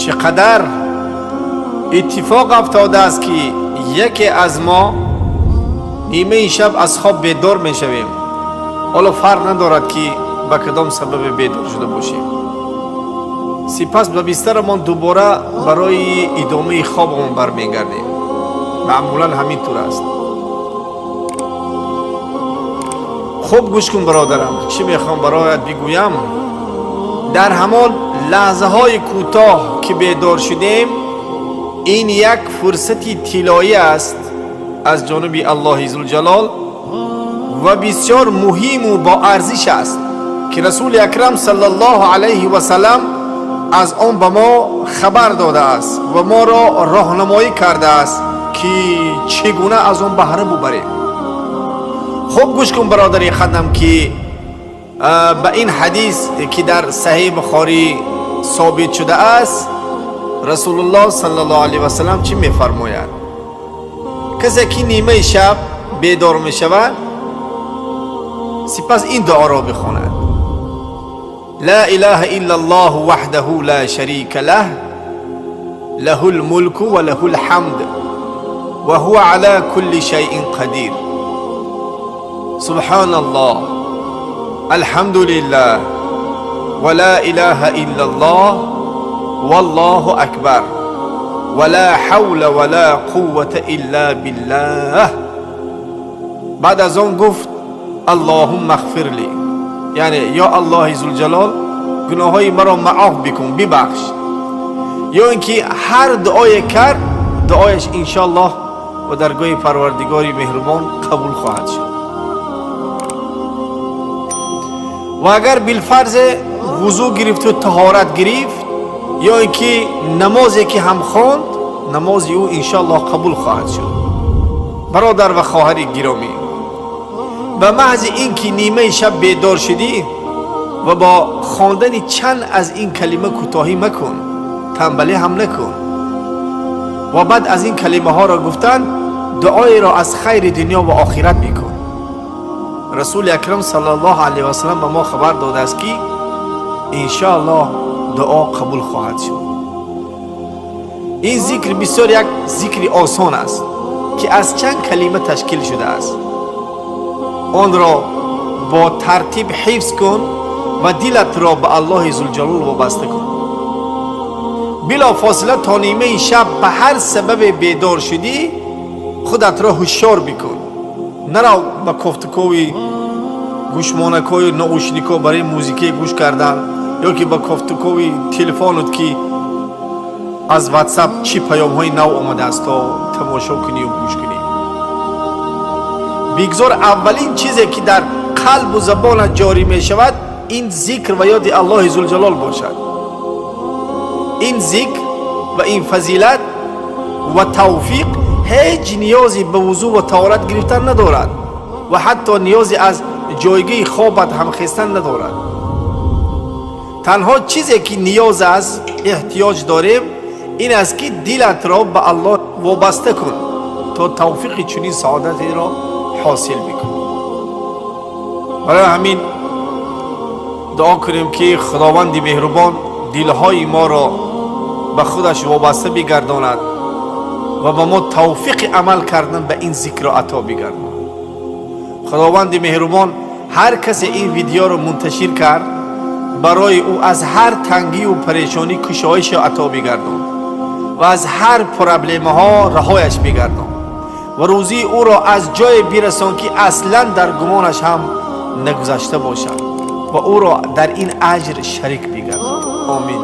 Чӣ қадар иттифоқ афтодааст, ки яке аз мо нимаи шаб аз хоб бедор мешавем. Ҳоло фарқ надорад, ки ба кадом сабабе бедор шуда бошем. Сипас ба бистарамон дубора барои идомаи хобамон бармегардем. Маъмулан ҳамин тур аст. Хуб гӯш кун, бародарам, чӣ мехоҳам бароят бигӯям. Дар ҳамон лаҳзаҳои кӯтоҳ, ки бедор шудем, ин як фурсати тиллоӣ аст аз ҷониби Аллоҳи Зулҷалол ва бисёр муҳиму боарзиш аст, ки Расули Акрам саллаллоҳу алайҳи васалам аз он ба мо хабар додааст ва моро роҳнамоӣ кардааст, ки чӣ гуна аз он баҳра бубарем. Хуб гӯш кун, бародари хадам, ки ба ин ҳадис, ки дар Саҳеҳи Бухорӣ собит шудааст, Расулуллоҳ саллаллоҳу алайҳи васалам чӣ мефармояд. Касе ки нимаи шаб бедор мешавад, сипас ин дуоро бихонад: ла илаҳа илла Аллоҳу ваҳдаҳу ла шарика лаҳ, лаҳу лмулку ва лаҳу лҳамд ва ҳува ала кулли шайъин қадир, субҳаналлоҳ, алҳамду лиллаҳ ва ла илаҳа илла Аллоҳ, валлоҳу акбар, ва ла ҳавла ва ла қуввата илла биллаҳ. Баъд аз он гуфт: Аллоҳумма ғфир ли, яъне ё Аллоҳи Зулҷалол, гуноҳҳои маро маоф бикун, бибахш. Ё ин ки ҳар дуое кард, дуояш иншоаллоҳ ба даргоҳи Парвардигори меҳрубон қабул хоҳад шуд. Ва агар билфарзе вузӯ гирифту таҳорат гирифт, ё ин ки намозе ки ҳам хонд, намози ӯ иншоаллоҳ қабул хоҳад шуд. Бародар ва хоҳари гиромӣ, ба маҳзи ин ки нимаи шаб бедор шудӣ ва бо хондани чанд аз ин калима кӯтоҳӣ макун, танбалӣ ҳам накун ва баъд аз ин калимаҳоро гуфтан дуоеро аз хайри дунё ва охират бикун. Расули Акрам саллаллоҳу алайҳи васалам ба мо хабар додааст, ки иншоаллоҳ дуо қабул хоҳад шуд. Ин зикр бисёр як зикри осон аст, ки аз чанд калима ташкил шудааст. Онро бо тартиб ҳифз кун ва дилатро ба Аллоҳи Зулҷалол вобаста кун. Билофосила то нимаи шаб ба ҳар сабабе бедор шудӣ, худатро ҳушёр бикун. Нарав ба кофтукови гӯшмонакҳою наушникҳо барои музикае гӯш кардан ё ки ба кофтукови телефонут, ки аз Ватсап чӣ паёмҳои нав омадааст, то тамошо кунию гӯш кунӣ. Бигзор аввалин чизе, ки дар қалбу забонат ҷорӣ мешавад, ин зикр ва ёди Аллоҳи Зулҷалол бошад. Ин зикр ва ин фазилат ва тавфиқ ҳеҷ ниёзе ба вузӯ ва таҳорат гирифтан надорад ва ҳатто ниёзе аз ҷойгоҳи хобат ҳамхестан надорад. Танҳо чизе, ки ниёз аст, эҳтиёҷ дорем, ин аст, ки дилатро ба Аллоҳ вобаста кун, то тавфиқи чунин саодатеро ҳосил бикунӣ. Барои ҳамин дуо кунем, ки Худованди меҳрубон дилҳои моро ба худаш вобаста бигардонад ва ба мо тавфиқи амал кардан ба ин зикрро ато бигардонад. Худованди меҳрубон ҳар касе ин видеоро мунташир кард, барои ӯ аз ҳар тангию парешонӣ кушоишро ато бигардон ва аз ҳар проблемаҳо раҳояш бигардон ва рӯзии ӯро аз ҷое бирасон, ки аслан дар гумонаш ҳам нагузашта бошад, ва ӯро дар ин аҷр шарик бигардон. Омин.